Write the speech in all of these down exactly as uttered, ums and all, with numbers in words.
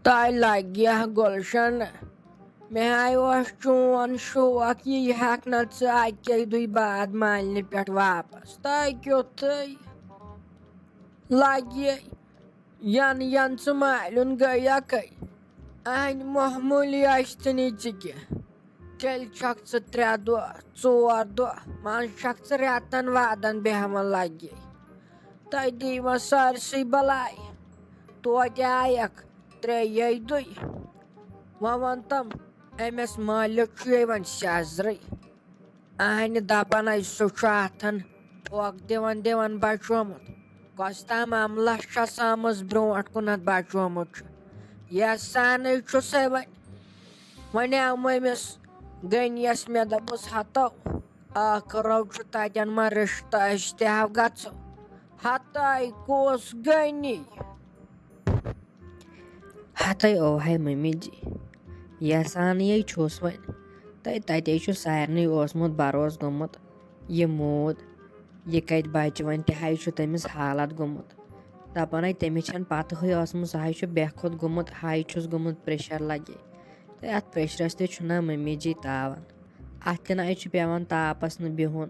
تۄہہِ لگہِ گُلشن، مےٚ ہاے اوس چون شوق، یہِ ہٮ۪کھ نہٕ ژٕ اَکے دُے بعد مالنہِ پٮ۪ٹھ واپس۔ تۄہہِ کیُتھُے لگہِ ین ین ژٕ مالیُن گٔیکھے، اہنہِ معموٗلی آسہِ نہٕ ژٕ کینٛہہ۔ تیٚلہِ چھکھ ژٕ ترٛےٚ دۄہ، ژور دۄہ، منٛزٕ چھکھ ژٕ رٮ۪تن وادن بیہوان لگے۔ تۄہہِ دی وۄنۍ سٲرسٕے بلاے۔ توتہِ آیکھ ترٛیٚیے دُے۔ وۄنۍ وۄن تم، أمِس مٲلِک چھُ یِوان سیزرٕے۔ اہنہِ دپان، ہے سُہ چھُ اتھن پھۄکھ دِوان دِوان بچومُت۔ کۄس تام عملہ چھس آمٕژ برونٹھ کُنتھ بچومُت چھُ۔ یژھانٕے چھُ سُے وۄنۍ۔ وۄنۍ آو مٔمِس غنیس، مےٚ دوٚپُس، ہتو، ٲخٕر چھُ تتٮ۪ن ما رشتہٕ، أسۍ تہِ ہاو گژھو۔ ہتاے کُس غنی؟ ہتَے اوہے مٔمی جی، یژھانٕے چھُس وۄنۍ۔ تہٕ تَتے چھُ سارنٕے اوسمُت بروسہٕ گوٚمُت، یہِ موٗد، یہِ کَتہِ بَچہِ وۄنۍ، تہِ ہاے چھُ تٔمِس حالت گوٚمُت۔ دَپان ہے تٔمِس چھَنہٕ پَتہٕے ٲسمٕژ، سُہ ہاے چھُ بے خود گوٚمُت، ہاے چھُس گوٚمُت پریشر لگے۔ تہٕ اَتھ پریشرَس تہِ چھُنہ مٔمی جی تاوان۔ اَتھ تہِ نہ چھُ پٮ۪وان تاپَس نہٕ بِہُن،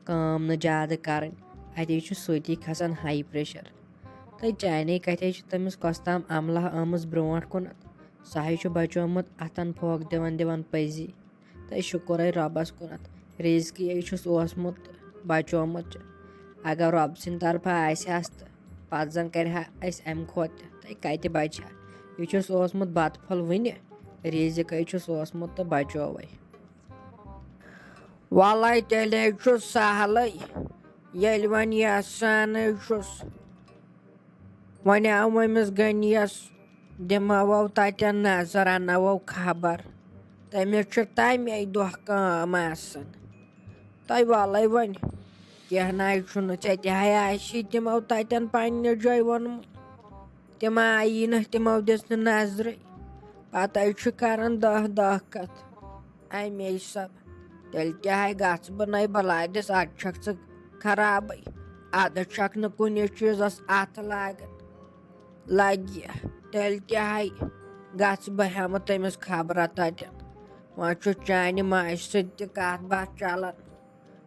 کٲم نہٕ زیادٕ کَرٕنۍ، اَتے چھُ سۭتی کھسان ہاے پریشر۔ تہٕ چانے کَتھے چھِ تٔمِس کۄس تام عملہ آمٕژ برونٛٹھ کُنَتھ۔ سُہ ہَے چھُ بچومُت اَتھن پھوکھ دِوان دِوان پٔزی۔ تہٕ شُکرے رۄبَس کُنَتھ، رِزقی ہے چھُس اوسمُت تہٕ بچومُت چھُ۔ اگر رۄب سٕنٛدِ طرفہٕ آسہِ ہَس تہٕ پَتہٕ زَن کَرِ ہا اَسہِ اَمہِ کھۄتہٕ تہِ۔ تہٕ کَتہِ بچہِ ہا؟ یہِ چھُس اوسمُت بَتہٕ پھوٚل وٕنہِ، رِزق ہے چھُس اوسمُت تہٕ بچووے۔ وَلَے تیٚلے چھُ سہلٕے، ییٚلہِ وۄنۍ یَژھانٕے چھُس۔ وۄنۍ آو أمِس غنیَس، دِمہو تَتٮ۪ن نظر، اَنہو خبر۔ تٔمِس چھُ تَمے دۄہ کٲم آسان۔ تۄہہِ وَلَے وۄنۍ، کینٛہہ نَے چھُنہٕ، ژےٚ تہِ ہَے آسی تِمو تَتٮ۪ن پنٛنہِ جایہِ ووٚنمُت۔ تِم آیی نہٕ، تِمو دِژ نہٕ نظرٕے۔ پَتہٕ چھُ کَران دَہ دَہ کَتھ۔ اَمے سب۔ تیٚلہِ تہِ ہاے گژھٕ بہٕ نَے بَلادِس، اَدٕ چھَکھ ژٕ خرابٕے۔ اَدٕ چھَکھ نہٕ کُنہِ چیٖزَس اَتھٕ لاگان۔ لَگہِ، تیٚلہِ تہِ ہاے گژھٕ بہٕ ہٮ۪مہٕ تٔمِس خبرا تَتٮ۪ن۔ وۄنۍ چھُ چانہِ ماجہِ سۭتۍ تہِ کَتھ باتھ چَلان۔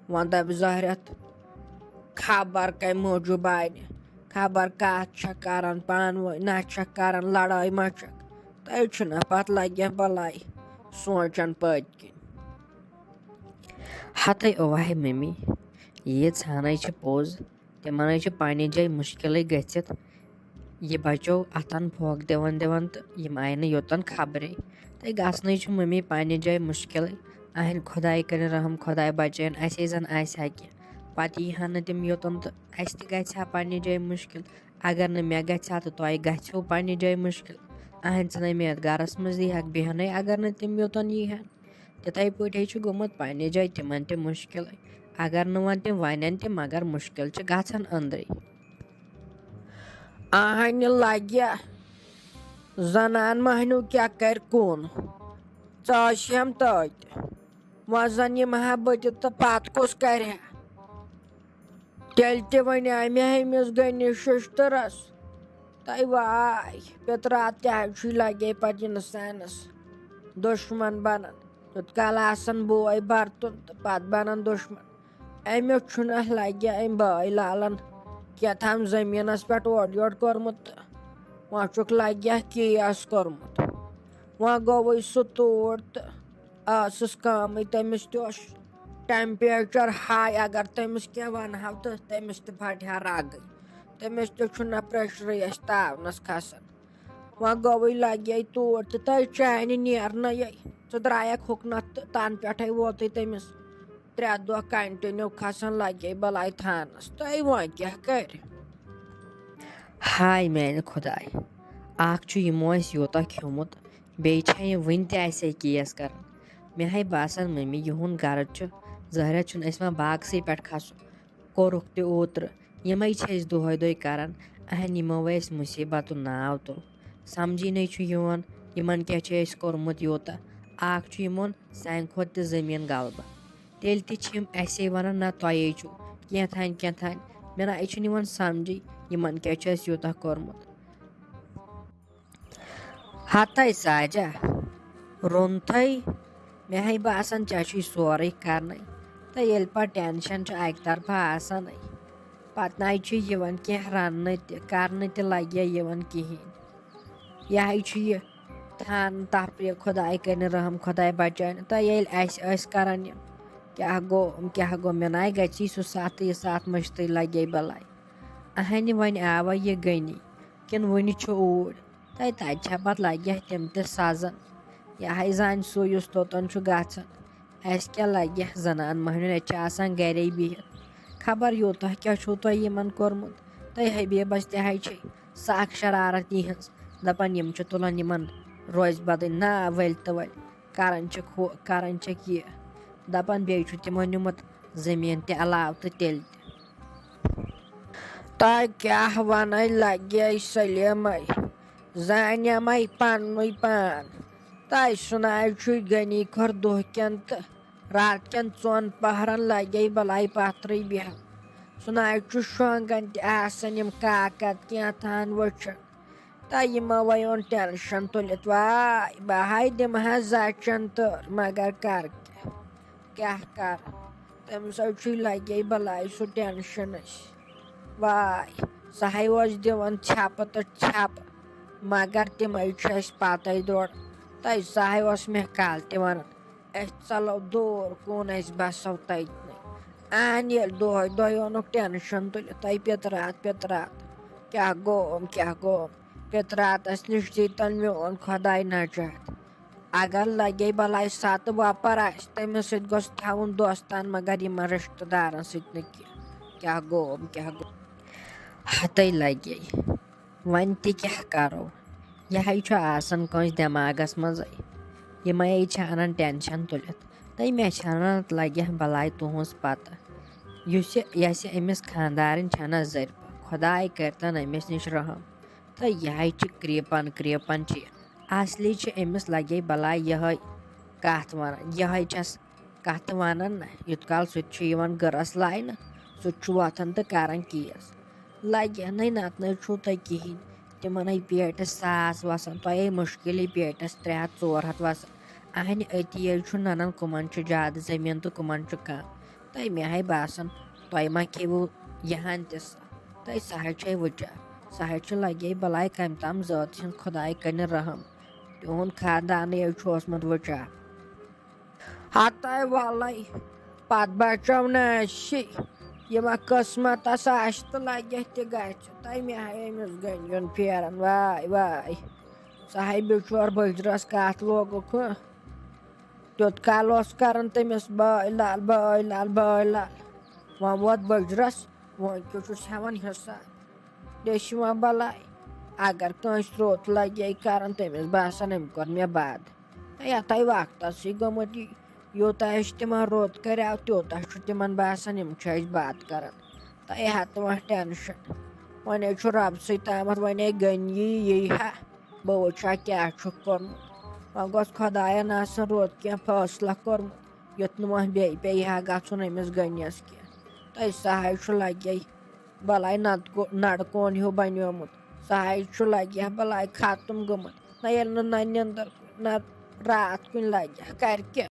وۄنۍ دَپہِ زہرٮ۪تھ، خبر کَمہِ موٗجوٗب آیہِ نہٕ، خبر کَتھ چھےٚ کَران پانہٕ ؤنۍ، نہ چھےٚ کَران، لڑٲے ما چھَکھ۔ تۄہہِ چھُنہ پَتہٕ لَگہِ بَلاے سونٛچان پٔتۍ کِنۍ۔ ہَتَے اوہے مٔمی، یہِ ژھانَے چھِ پوٚز، تِمَن ہے چھِ پنٛنہِ جایہِ مُشکِلٕے گٔژھِتھ۔ یہِ بَچو اَتھَن پھوکھ دِوان دِوان تہٕ یِم آیہِ نہٕ یوٚتَن خبرے۔ تہٕ گژھنٕے چھُ مٔمی پنٛنہِ جایہِ مُشکِلٕے۔ اہنہِ خۄداے کٔرِنۍ رحم، خۄداے بچٲیِن، اَسے زَن آسہِ ہا کینٛہہ۔ پَتہٕ یی ہا نہٕ تِم یوٚتَن تہٕ اَسہِ تہِ گژھِ ہا پنٛنہِ جایہِ مُشکِل۔ اگر نہٕ مےٚ گژھِ ہا تہٕ تۄہہِ گژھِ ہو پنٛنہِ جایہِ مُشکِل۔ اہنہِ ژھٕنَے مےٚ یَتھ گَرَس منٛز یی ہا بیٚہنَے، اگر نہٕ تِم یوٚتَن یی ہَن۔ تِتھَے پٲٹھۍ ہے چھُ گوٚمُت پنٛنہِ جایہِ تِمَن تہِ مُشکِلٕے۔ اگر نہٕ وۄنۍ تِم وَنَن تہِ، مگر مُشکِل چھِ گژھان أنٛدرٕے۔ اہنہِ لَگہِ زنان مۄہنیو کیٛاہ کَرِ کُن؟ ژٕ ٲسِہَم تٔتۍ۔ وۄنۍ زَن یِمہٕ ہا بہٕ تہِ تہٕ پَتہٕ کُس کَرِ ہا؟ تیٚلہِ تہِ وَنے مےٚ أمِس غنی شِشتٕرَس، تَے واے، پِترات تہِ حظ چھُے لَگے پَتہٕ اِنسانَس دُشمَن بَنان۔ تیُتھ کال آسان بوے بَرتُن تہٕ پَتہٕ بَنان دُشمَن۔ أمِس چھُنہٕ لَگہِ أمۍ بٲے لالَن کیٛاہ تام زٔمیٖنَس پٮ۪ٹھ اورٕ یورٕ کوٚرمُت تہٕ وۄنۍ چھُکھ لَگہِ کیس کوٚرمُت۔ وۄنۍ گوٚوُے سُہ توٗرۍ تہٕ ٲسٕس کٲمٕے، تٔمِس تہِ اوس temperature high، اگر تٔمِس کینٛہہ وَنہٕ ہاو تہٕ تٔمِس تہِ پھٹہِ ہا رَگٕے۔ تٔمِس تہِ چھُنہ pressureٕے اَسہِ تاونَس کھسان۔ وۄنۍ گوٚوُے لَگے توٗرۍ تہٕ تۄہہِ چانہِ نیرنَے۔ ژٕ درٛایَکھ ہُکنَتھ تہٕ تَنہٕ پٮ۪ٹھَے ووتُے تٔمِس ترٛےٚ دۄہ continue کھسان لَگے بَلاے تھانَس۔ تۄہہِ وۄنۍ کیٛاہ کَرِ؟ ہاے میٛانہِ خۄداے، اَکھ چھُ یِمو اَسہِ یوٗتاہ کھیوٚمُت، بیٚیہِ چھا یہِ وٕنہِ تہِ اَسے کیس کَران؟ مےٚ ہاے باسان مٔمی یِہُنٛد غرض چھُ ظٲہرہ چھُنہٕ اَسہِ وۄنۍ باغسٕے پٮ۪ٹھ کھسُن۔ کوٚرُکھ تہِ اوترٕ، یِمَے چھِ أسۍ دۄہَے دۄہَے کَران، اَہَن یِمو اَسہِ مُصیٖبتُن ناو تُل۔ سَمجھی نَے چھُ یِوان یِمَن کیٛاہ چھُ اَسہِ کوٚرمُت یوٗتاہ۔ اَکھ چھُ یِمَن سانہِ کھۄتہٕ تہِ زٔمیٖن غلبہٕ۔ تیٚلہِ تہِ چھِ یِم اَسے وَنان، نہ تۄہے چھُو کینٛہہ تام کینٛہہ تام۔ مےٚ نہ یہِ چھُنہٕ یِوان سَمجھی یِمَن کیٛاہ چھُ اَسہِ یوٗتاہ کوٚرمُت۔ ہتے ساجہ، روٚنتھے۔ مےٚ ہے باسان، ژےٚ چھُے سورُے کرنَے۔ تہٕ ییٚلہِ پتہٕ ٹینشن چھُ اَکہِ طرفہٕ آسانٕے، پتہٕ نَے چھُ یِوان کینٛہہ رَننہٕ تہِ، کرنہٕ تہِ لگہِ یِوان کِہیٖنۍ۔ یہِ ہے چھُ یہِ تھان تفریٖح، خۄداے کٔرِنۍ رحم، خۄداے بچٲیِنۍ۔ تہٕ ییٚلہِ اَسہِ ٲسۍ کران یِم، کیٛاہ گوٚو، کیٛاہ گوٚو، مےٚ نَے گژھی سُہ ساتھ، یہِ ساتھ مٔشتٕے لگے بلاے۔ اہنہِ وۄنۍ آوا یہِ گٔنی، کِنہٕ وُنہِ چھُ اوٗرۍ؟ تہٕ تَتہِ چھا پتہٕ لگہِ ہا تِم تہِ سزن۔ یہِ ہے زانہِ سُہ، یُس توٚتن چھُ گژھان۔ اَسہِ کیٛاہ لگہِ ہا زنان مۄہنیُن، اَتہِ چھِ آسان گرے بِہِتھ۔ خبر یوٗتاہ کیٛاہ چھُو تۄہہِ یِمن کوٚرمُت؟ تہٕ حبیبس تہِ ہے چھے سخ شرارت یِہٕنٛز۔ دپان، یِم چھِ تُلان یِمن روزِ بدٕنۍ نا ؤلۍ تہٕ ؤلۍ۔ کران چھِکھ ہُہ، کران چھِکھ یہِ۔ دپان، بیٚیہِ چھُ تِمو نیوٗمُت زٔمیٖن تہِ علاوٕ تہٕ تیٚلہِ تہِ۔ تۄہہِ کیٛاہ وَنَے لَگے سلیمَے، زانیمَے پَننُے پان۔ تۄہہِ سُناے چھُے غنی خور دۄہ کٮ۪ن تہٕ رات کٮ۪ن ژۄن پہرن لَگے بَلاے پَتھرٕے بیٚہن۔ سُناے چھُ شۄنٛگان تہِ آسان یِم کاکد کینٛہہ تھان وٕچھان۔ تہٕ یِمو وَیوٚن ٹینشن تُلِتھ، واے، بہٕ ہاے دِمہٕ ہا زچن تہٕ مگر کر کیٛاہ؟ کیٛاہ کر؟ تٔمِس حظ چھُے لگے بلاے سُہ ٹینشن اَسہِ۔ واے، سُہ ہاے اوس دِوان ژھٮ۪پہٕ تہٕ ژھٮ۪پہٕ، مگر تِمے چھِ اَسہِ پتے دوران۔ تہٕ سُہ ہاے اوس مےٚ کالہٕ تہِ وَنان، أسۍ ژَلو دوٗر کُن، أسۍ بَسو تَتنٕے۔ اَہَن، ییٚلہِ دۄہَے دۄہَے اوٚنُکھ ٹینشن تُلِتھ، تۄہہِ پِتہٕ راتھ، پِتہٕ راتھ۔ کیٛاہ گوٚوم، کیٛاہ گوٚوم؟ پِتہٕ راتَس نِش دیٖتَن میون خۄداے نجات۔ اگر لگے بلاے ستہٕ وۄپر آسہِ، تٔمِس سۭتۍ گوٚژھ تھاوُن دوستان، مگر یِمن رشتہٕ دارن سۭتۍ نہٕ کینٛہہ۔ کیٛاہ گوٚوم، کیٛاہ گوٚو؟ ہتے لگے۔ وۄنۍ تہِ کیٛاہ کرو؟ یہِ ہے چھُ آسان کٲنٛسہِ دٮ۪ماغس منٛزٕے۔ یِمے چھِ انان ٹینشن تُلِتھ۔ تہٕ مےٚ چھنہٕ لگہِ بلاے تُہنٛز پتہ۔ یُس یہِ، یۄس یہِ أمِس خانٛدارِنۍ چھنہ ظرفہ، خۄداے کٔرتن أمِس نِش رحم۔ تہٕ یہِ ہے چھِ کرٛیپن، کرٛیپن چھِ یہِ۔ اصلی چھِ أمِس لگے بلاے یِہے کتھ ونان، یِہے چھس کتھٕ ونان نہ۔ یوٗت کال سُہ تہِ چھُ یِوان گٔرس لاینہٕ، سُہ تہِ چھُ وۄتھان تہٕ کران کیس۔ لگہِ نَے نتہٕ نَے چھُو تۄہہِ کِہیٖنۍ۔ تِمن ہے پیٹہِ ساس وسان، تۄہے مُشکِلٕے پیٹس ترٛےٚ ہتھ ژور ہتھ وسان۔ اہنہِ أتی یے چھُ ننان کٕمن چھُ زیادٕ زٔمیٖن تہٕ کٕمن چھُ کم۔ تہٕ مےٚ ہے باسان، تۄہہِ ما کھیوٕ یہِ ہن تہِ سۄ۔ تہٕ سۄ ہے چھے وٕچھان۔ سۄ ہے چھِ لگے بلاے کمہِ تام ذٲژ ہٕنٛز، خۄداے کٔرِنۍ رحم۔ تِہُنٛد خاندانٕے ہے چھُ اوسمُت وٕچھان۔ ہتاے والے، پتہٕ بچو نہٕ اسی۔ یہِ ما قٕسمتس آسہِ تہٕ لگہِ تہِ گژھِ۔ تمہِ آیہِ أمِس گٔنڈیُن پھیران۔ واے واے، سُہ ہے بِچور بٕجرس کتھ لوگُکھ۔ تیوٗت کال اوس کران تٔمِس بٲے لال، بٲے لال، بٲے لال۔ وۄنۍ ووت بٕجرس، وۄنۍ کیُتھ چھُس ہٮ۪وان حساب۔ بیٚیہِ چھِ یِوان بلاے۔ اگر کٲنٛسہِ روٚت لگہِ کران، تٔمِس باسان، أمۍ کوٚر مےٚ بد۔ تہٕ یتھے وقتس چھُے گوٚمُت یہِ، یوٗتاہ أسۍ تِمن روٚت کریو، تیوٗتاہ چھُ تِمن باسان، یِم چھِ اَسہِ بد کران۔ تہٕ یہِ ہا تہٕ وۄنۍ ٹینشن۔ وۄنۍ حظ چھُ ربسٕے تامتھ، وۄنۍ ہے گٔنۍ یی، یی ہا۔ بہٕ وٕچھِ ہا کیٛاہ چھُکھ کوٚرمُت۔ وۄنۍ گوٚژھ خۄداین آسُن رُت کینٛہہ فٲصلہ کوٚرمُت، یُتھ نہٕ وۄنۍ بیٚیہِ پیٚیہِ ہا گژھُن أمِس گٔنِس کینٛہہ۔ تہٕ سُہ حظ چھُ لگے بلاے نتہٕ کو-، نڑکون ہیوٗ بنیومُت۔ سُہ حظ چھُ لگہِ ہا بلاے ختم گوٚمُت۔ نہ ییٚلہِ نہٕ نہ نیٚندٕر، نہ راتھ کُنہِ لگہِ ہا، کرِ کیٛاہ؟